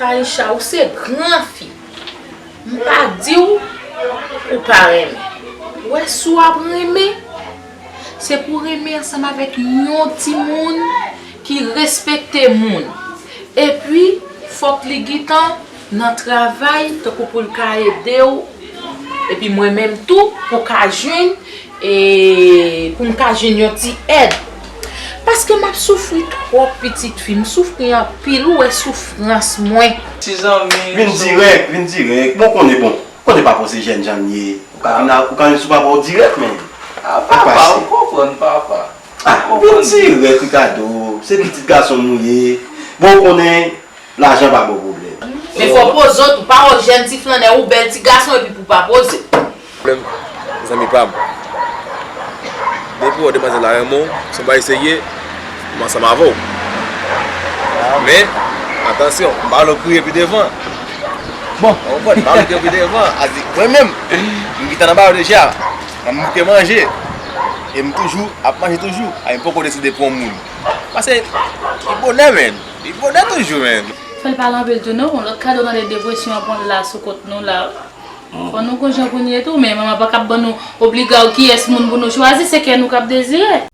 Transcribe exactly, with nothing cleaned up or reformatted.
Aisha, ou se gran fi. M pa di w ou pa renmen. Ou wè, si w ap renmen, se pou renmen ansanm avèk yon timoun ki respekte moun. Epi, fòk li gentan nan travay, tankou pou l ka ede w. Epi mwen menm tou, pou ka jwenn, e pou m ka jwenn yon ti èd. Paske m ap soufri twòp, pitit fi. M soufri anpil, ou wè soufrans mwen. Ti zanmi, vin dirèk, vin dirèk. Bon, konnen, bon, konnen papa w se jèn jan l ye. Ou ka vin a, ou ka vin sou papa w dirèk, men. Ah, papa, ou konprann, papa. Ah, vin dirèk, Ricardo. Se pitit gason nou ye. Bon, ou konnen, lajan pa bon pwoblèm. Men fò w poze w tou. Pa wè w jèn ti flannè, ou bèl ti gason epi pou w pa poze. Pwoblèm, zanmi pa m. Depi w wè demwazèl la renmen w, se yon bagay serye, m ansanm avè w. Men, atansyon, m pa vle w kriye pi devan. Bon. Ou konprann? M pa vle w kriye pi devan. A di, mwen menm, m gentan nan bagay deja. M bouke manje. E m toujou ap manje toujou. A, m poko deside pran moun. Paske, li bonè, menn. Li bonè toujou, menn. Fè l pale anpil tou non. Lòt kado nan depresyon an pran l la sou kont nou la. Fò nou gon jan pou n ye tou, men manman pa kab ban nou obliga w kiyès moun pou nou chwazi, se kè nou k ap dezire.